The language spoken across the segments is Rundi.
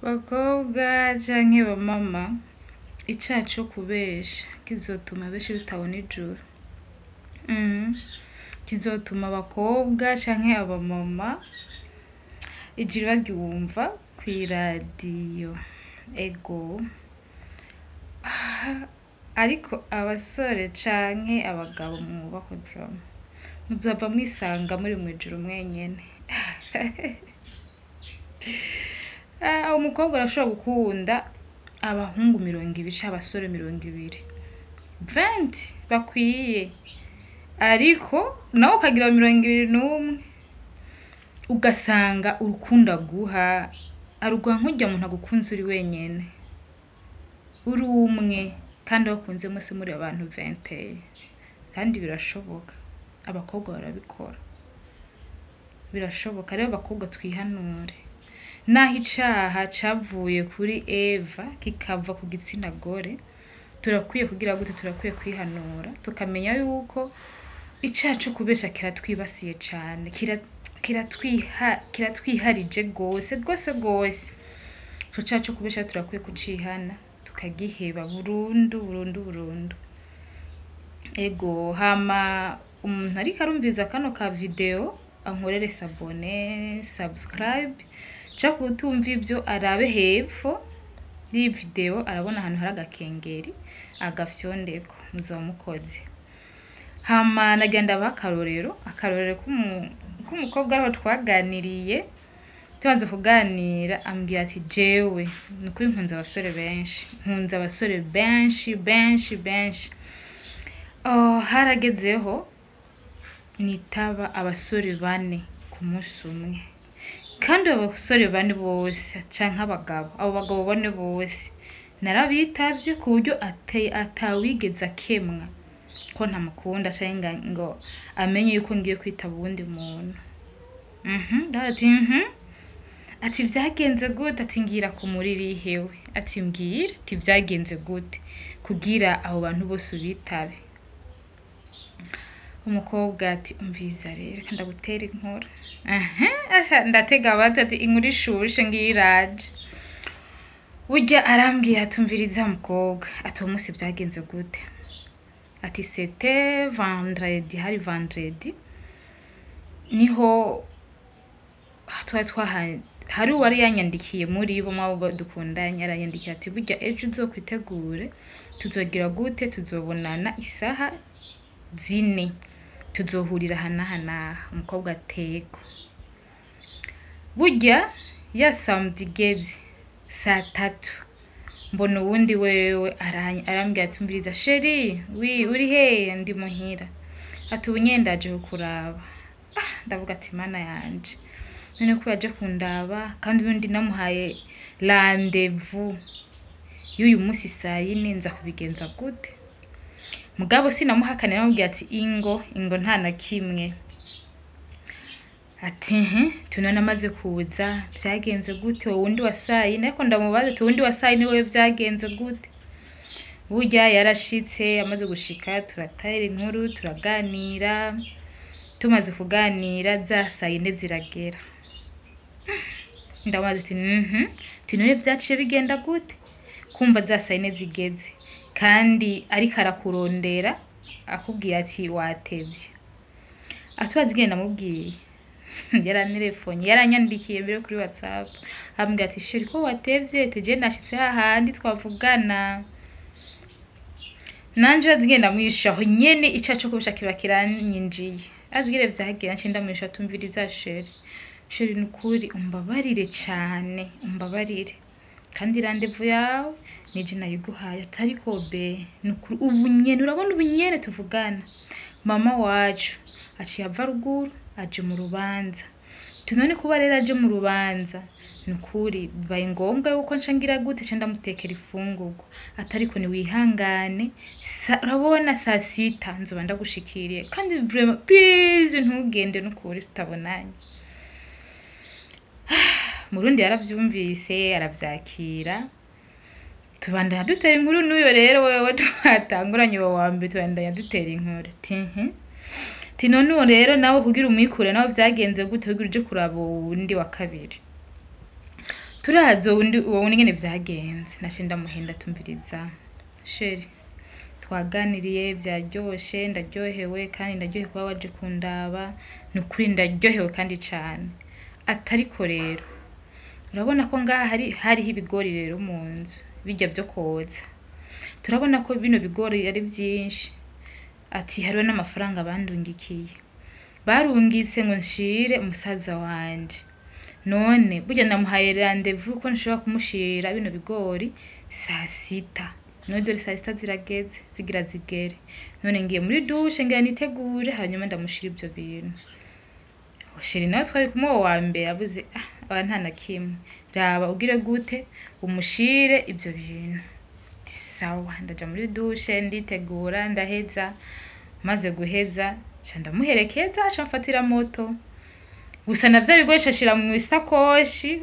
Bakobwa canke bamama, icaha co kubesha kizotuma benshi tutabona ijuru. Kizotuma abakobwa canke abamama ijuru baryumva kw'iradiyo. Ego. Ariko abasore canke abagabo mwubahwe vraiment. Muzohava mwisanga muri mw'ijuru mwenyene. Umukobwa arashobora gukunda abahungu 20 canke abasore 20. 20 bakwiye. Ariko nawe ukagira 21. Ugasanga urukundo aguha, aruguha nkurya muntu agukunze uri wenyene. Uri umwe kandi wakunze mwese muri abantu 21. Kandi birashoboka. Abakobwa barabikora. Birashoboka rero abakobwa twihanure. Naho icaha cavuye kuri Eva kikava ku gitsina gore, turakwiye kugira gute? Turakwiye kwihanura tukamenya yuko icaha co kubesha kiratwibasiye cane, kiratwiharije gose gose gose. Ico caha co kubesha turakwiye kucihana tukagiheba burundu burundu burundu. Ego, hama umuntu ariko arumviriza kano ka video ankorere s'abonner, subscribe, canke uwutumva ivyo arabe hepfo y'iyi video arabona ahantu hari agakengeri agafyondeko, muzoba mukoze. Hama nagira ndabahe akarorero, akarorero k'umukobwa ariho twaganiriye, tumaze kuganira ambwira ati jewe nukuri nkunze abasore benshi, nkunze abasore benshi benshi benshi. Oh, haragezeho nitaba abasore 4 ku munsi umwe. Kandi abo basore 4 bose canke abagabo, abo bagabo 4 bose narabitavye ku buryo atawigeze akemwa ko ntamukunda canke ngo amenye yuko ngiye kwitaba uwundi muntu. Ati Ati vyagenze gute? Ati ngira ku muriri hewe. Ati mbwira, ati vyagenze gute kugira abo bantu bose ubitabe? Umukobwa ati umviriza rero, reka ndagutera inkuru. Asha ndatega amatwi ati inkuru ishushe ngiyo iraje. Burya arambwiye ati umviriza mukobwa, ati uwo munsi vyagenze gute? Ati c'était vendredi, hari vendredi, niho twari twahaye, hari uwari yanyandikiye muri bo mwabo dukundanye, aranyandikiye ati burya ejo uzokwitegure, tuzogira gute, tuzobonana isaha 4, tuzohurira aha n'aha n'aha. Umukobwa atego. Burya ya samedi igeze saa 3, mbona uwundi wewe arambwira ati umviriza chérie, wi uri hehe? Ndi muhira. Ati ubu nyene ndaje kukuraba. Ndavuga ati mana yanje, none ko yaje kundaba kandi ubundi namuhaye rendez-vous y'uyu munsi saa 4, nza kubigenza gute? Mugabo sinamuhakana, namubwiye ati ingo ingo nta na kimwe. Ati tunone amaze kuza vyagenze gute? Wowe wundi wa saa 4, ariko ndamubaza ati wundi wa saa 4 wewe vyagenze gute? Burya yarashitse, amaze gushika turatera inkuru, turaganira. Tumaze kuganira za saa 4 ziragera. Ndamubaza ati ati none vyaciye bigenda gute? Kumva za saa 4 zigeze kandi ariko arakurondera akubwiye ati watevye. Atubaza ingene namubwiye. Yaranterefonye, yaranyandikiye mbere kuri WhatsApp, ambwira ati chérie ko watevye, ati je nashitse hahandi twavugana. Nanje urazi ingene ndamwisha aho nyene icaha co kubesha kiba kiranyinjiye. Azi ingene vyagenze, nce ndamwisha ati umviriza chérie, chérie nukuri umbabarire cane, umbabarire. Kandi rendez-vous yawe nije nayiguhaye, ati ariko be nukuri ubu nyene urabona ubu nyene tuvugana, mama wacu aciye ava ruguru aje mu rubanza. Tunone kuba rero aje mu rubanza nukuri bibaye ngombwa yuko nca ngira gute, nca ndamutekera ifungurwa. Ati ariko niwihangane, urabona saa 6 nzoba ndagushikiriye, kandi vraiment please ntugende nukuri tutabonanye. Murundi yaravyumvise aravyakira, tubandanya dutera inkuru n'uyo rero wewe twatanguranye uwo wa mbere, tubandanya dutera inkuru. Ati none uwo rero nawe kugira umwikure nawe vyagenze gute kugira uje kuraba uwundi wa kabiri? Turazi uwundi uwo wundi ingene vyagenze. Naciye ndamuhenda, tumviriza chéri, twaganiriye vyaryoshe, ndaryohewe kandi ndaryohewe kuba waje kundaba, ni ukuri ndaryohewe kandi cane. Atariko rero urabona ko ngaha hariho ibigori rero mu nzu bijya vyo kotsa, turabona ko bino bigori ari vyinshi. Ati hariho n'amafaranga bandungikiye, barungitse ngo nshire umusaza wanje, none burya namuhaye rendez-vous ko nshobora kumushira bino bigori 6:00, none dore 6:00 zirageze, zigira zigere, none ngiye muri douche ngira nitegure, hanyuma ndamushira ivyo bintu. Chéri nawe twari kumwe uwo wa mbere avuze: "Ah, aba nta na kimwe, raba ugire gute umushire ivyo bintu." Ati, sawa. Ndaja muri douche nditegura, ndaheza, maze guheza nca ndamuherekeza, aca amfatira moto. Gusa na vya bigori nca nshira mu isakoshi,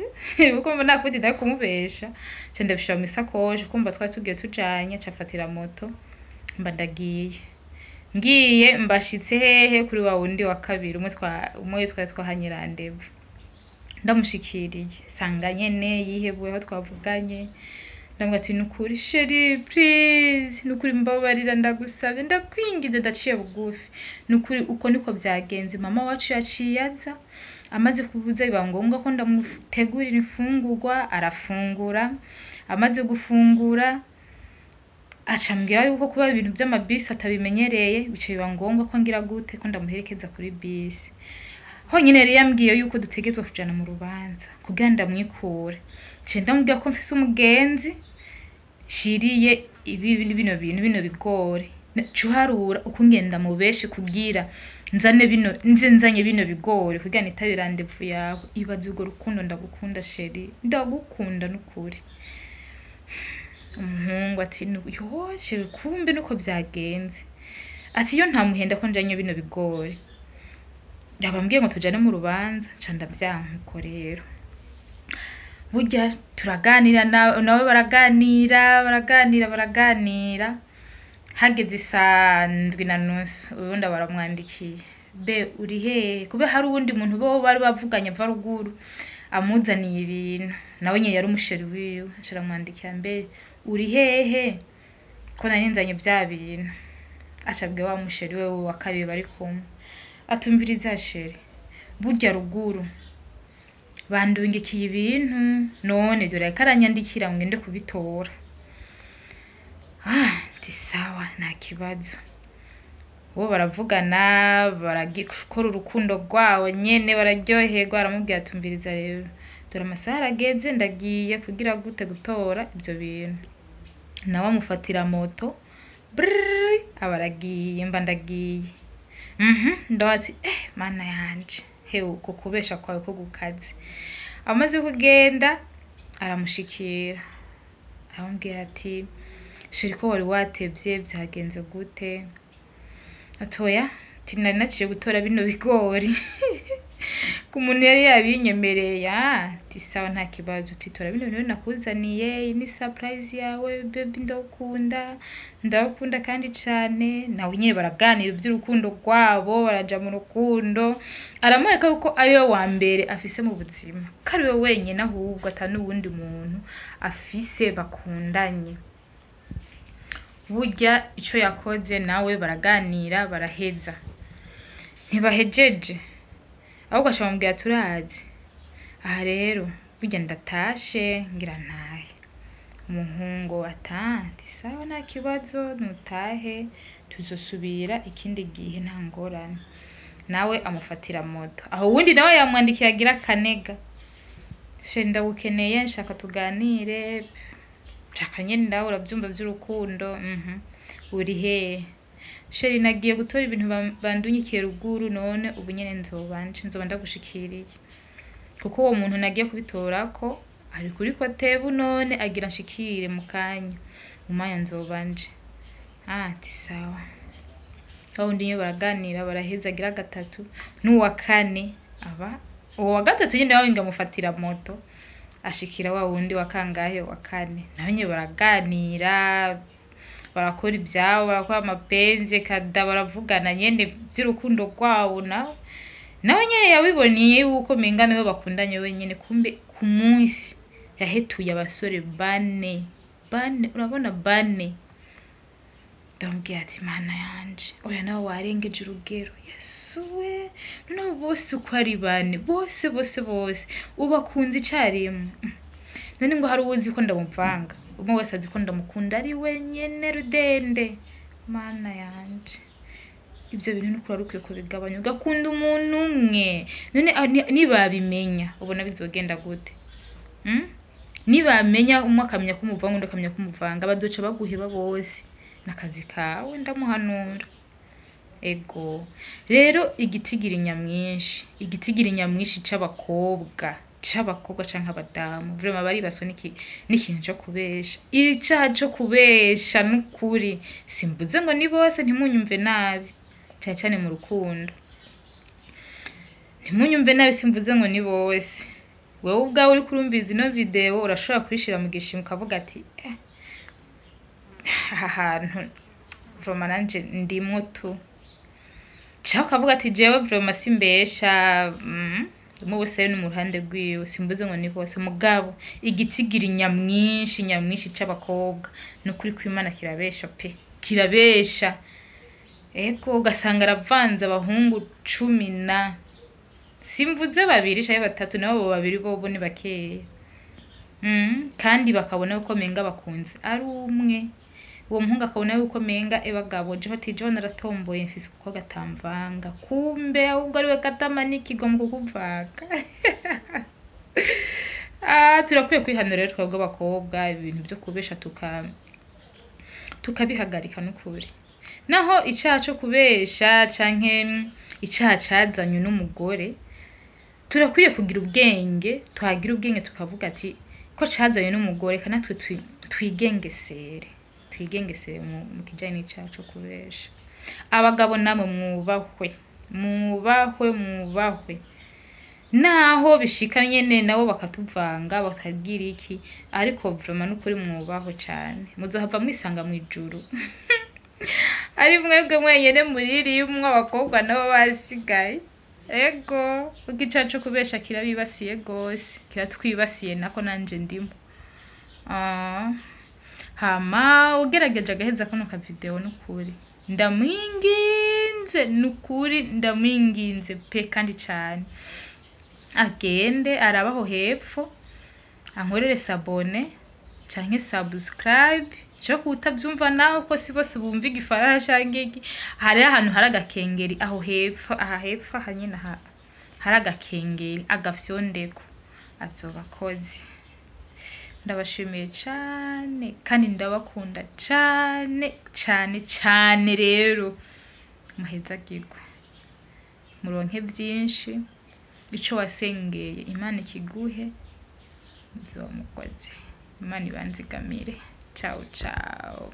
kuko mbona kundi ndari kumubesha, nca ndabishira mu isakoshi, kumva twari tugiye tujanye. Nca afatira moto, mba ndagiye. Ngiye mbashitse hehe? Kuri wa wundi wa kabiri, umwe twari twahanye rendez-vous. Ndamushikiriye sanga nyene yihebuye aho twavuganye. Ndamubwira ati: "Nukuri chéri, please, nukuri mbabarira, ndagusavye, ndakwinginze, ndaciye bugufi, nukuri uko niko vyagenze. Mama wacu yaciye aza, amaze kubuza biba ngombwa ko ndamutegurira imfungurwa, arafungura. Amaze gufungura aca ambwira yuko kuba ibintu vy'amabisi atabimenyereye, bica biba ngombwa ko ngira gute, ko ndamuherekeza kuri bisi honyine. Yari yambwiye yuko dutegerezwa kujana mu rubanza kugira ndamwikure. Nciye ndamubwira ko mfise umugenzi nshiriye ibi bino bintu, bino bigori. Cuharura ukungene ndamubeshe kugira nzane bino, nze nzanye bino bigori kugira nitabe rendez-vous yawe. Ibaze urwo rukundo! Ndagukunda chéri, ndagukunda nukuri." Umuhungu ati: "Yo chéri, kumbe nuko vyagenze." Ati: "Iyo ntamuhenda ko njanye bino bigori, yabambwiye ngo tujane mu rubanza, nca ndavyanka uko." Rero burya turaganira nawe, baraganira, baraganira, baraganira. Hageze 7:30, ubundi baramwandikiye: "Be uri hehe?" Kube hari uwundi muntu bo bari bavuganye ava ruguru amuzaniye ibintu, nawe nyene yari umu chéri wiwe. Aca aramwandikira: "Mbe uri hehe ko nari nzanye vya bintu?" Aca abwira wa mu chéri wewe wa kabiri bari kumwe, atumviriza: "Chéri, burya ruguru bandungikiye ibintu, none dore ariko aranyandikira ngo ngende kubitora." "Ah," ati, "sawa, nta kibazo." Bo baravugana, baragikora urukundo rwabo nyene, bararyoherwa. Aramubwira ati: "Umviriza rero, dore amasaha arageze, ndagiye kugira gute, gutora ivyo bintu." Nawe amufatira moto, brrr, aba aragiye. Mba ndagiye. Ndavuga ati: "Eh, mana yanje, hewe, uko kubesha kwawe ko gukaze." Amaze kugenda aramushikira, aramubwira ati: "Chéri, ko wari watevye, vyagenze gute?" Atoya, ati: "Nari naciye gutora bino bigori ku muntu yari yabinyemereye." "Ah," ati, "sawa, nta kibazo." Ati: "Tora bino bintu nakuzaniye, iyi ni surprise yawe baby, ndagukunda, ndagukunda kandi cane." Nawe nyene baraganira ivy'urukundo rwabo, baraja mu rukundo. Aramwereka yuko ariwe wa mbere afise mu buzima, ko ariwe wenyene, ahubwo ata n'uwundi muntu afise bakundanye. Burya ico yakoze, nawe baraganira, baraheza. Ntibahejeje, ahubwo aca amubwira: "Turazi aha rero, burya ndatashe, ngira ntahe." Umuhungu ati: "Sawa, nta kibazo, nutahe, tuzosubira ikindi gihe, nta ngorane." Nawe amufatira moto. Aho uwundi nawe yamwandikiye agira kanega: "Chéri, ndagukeneye, nshaka tuganire, nshaka nyene nawe uravyumva vy'urukundo. Uri hehe?" "Chéri, nagiye gutora ibintu bandunyikiye ruguru, none ubu nyene nzoba nje, nzoba ndagushikiriye, kuko uwo muntu nagiye kubitorako ari kuri kotebu, none agira nshikire mu kanya, mu mwanya nzoba nje." "Ah," ati, "sawa." Wa wundi nyene baraganira, baraheza, agira gatatu n'uwa kane. Aba uwo wa gatatu nyene nawe ngamufatira moto, ashikira wa wundi wa kangahe, wa kane. Nawe nyene baraganira, barakora ivyabo, barakora amapenzi kada, baravugana nyene vy'urukundo rwabo. Nawe nyene yabiboniye yuko menga niwe bakundanye wenyene, kumbe ku munsi Yahetuye abasore bane bane, urabona bane. Ndamubwira ati mana yanje, oya nawe warengeje urugero, Yesu we, noneho bose uko ari bane, bose bose bose ubakunze icarimwe. None ngo hari uwuzi ko ndamuvanga, umwe wese azi ko ndamukunda ari wenyene rudende. Mana yanje, ibyo bintu nukuri wari ukwiye kubigabanya, ugakunda umuntu umwe. None nibabimenya ubona bizogenda gute? Nibamenya umwe akamenya ko umuvanga, undi akamenya ko umuvanga, bazoca baguheba bose. Nakazi kawe, ndamuhanura. Ego rero, igitigiri nyamwinshi, igitigiri nyamwinshi c'abakobwa canke abadamu, vraiment baribaswe n'ikintu co kubesha, icaha co kubesha. N'ukuri simvuze ngo ni bose, ntimunyumve nabi, cane cane mu rukundo. Ntimunyumve nabi, simvuze ngo ni bose. Wewe ubwawe uriko urumviriza ino video urashobora kuyishira mu gishimo ukavuga ati aha hantu vraiment nanje ndimwo tu, canke ukavuga ati jewe vraiment simbesha. Umwe wese ni mu ruhande rwiwe, simvuze ngo ni bose, mugabo igitigiri nyamwinshi nyamwinshi c'abakobwa, ni ukuri kw'Imana kirabesha pe, kirabesha. Ego, ugasanga aravanze abahungu 10 na, simvuze babiri canke batatu, nabo abo babiri bobo ni bakeya. Kandi bakabona yuko menga bakunze ari umwe, uwo muhungu akabona yuko menga ebagabo jeho ati jeho naratomboye, mfise uko gatamvanga, kumbe ahubwo ariwe katamanikirwa mu kukuvanga. Ah, turakwiye kwihanura rero twebwe abakobwa, ibintu vyo kubesha tukabihagarika n'ukuri. Naho icaha co kubesha canke icaha cazanywe n'umugore, turakwiye kugira ubwenge, twagira ubwenge tukavuga ati ko cazanywe n'umugore, reka natwe twigengesere, twigengesere mu kijanye n'icaha co kubesha. Abagabo namwe mwubahwe, mwubahwe, mwubahwe. Naho bishika nyene nabo bakatuvanga bakagira iki, ariko vraiment n'ukuri mwubahwe cane, muzohava mwisanga mw'ijuru ari mwebwe mwenyene muririmwo, abakobwa nabo basigaye. Ego, kuko icaha co kubesha kirabibasiye gose, kiratwibasiye, nako nanje ndimo. Hama ugerageje agaheza kano ka video, n'ukuri ndamwinginze, n'ukuri ndamwinginze pe kandi cane, agende arabaho hepfo ankorere s'abonner canke subscribe. Co kutavyumva nawe ko si bose bumva igifaransa canke iki, hariho ahantu hari agakengeri aho hepfo, aha hepfo aha nyene aha hari agakengeri, agafyondeko, azoba akoze. Ndabashimiye cane kandi ndabakunda cane cane cane. Rero muhezagirwe, muronke vyinshi, ico wasengeye Imana ikiguhe, muzoba mukoze. Imana ibanzigamire. Ciao ciao.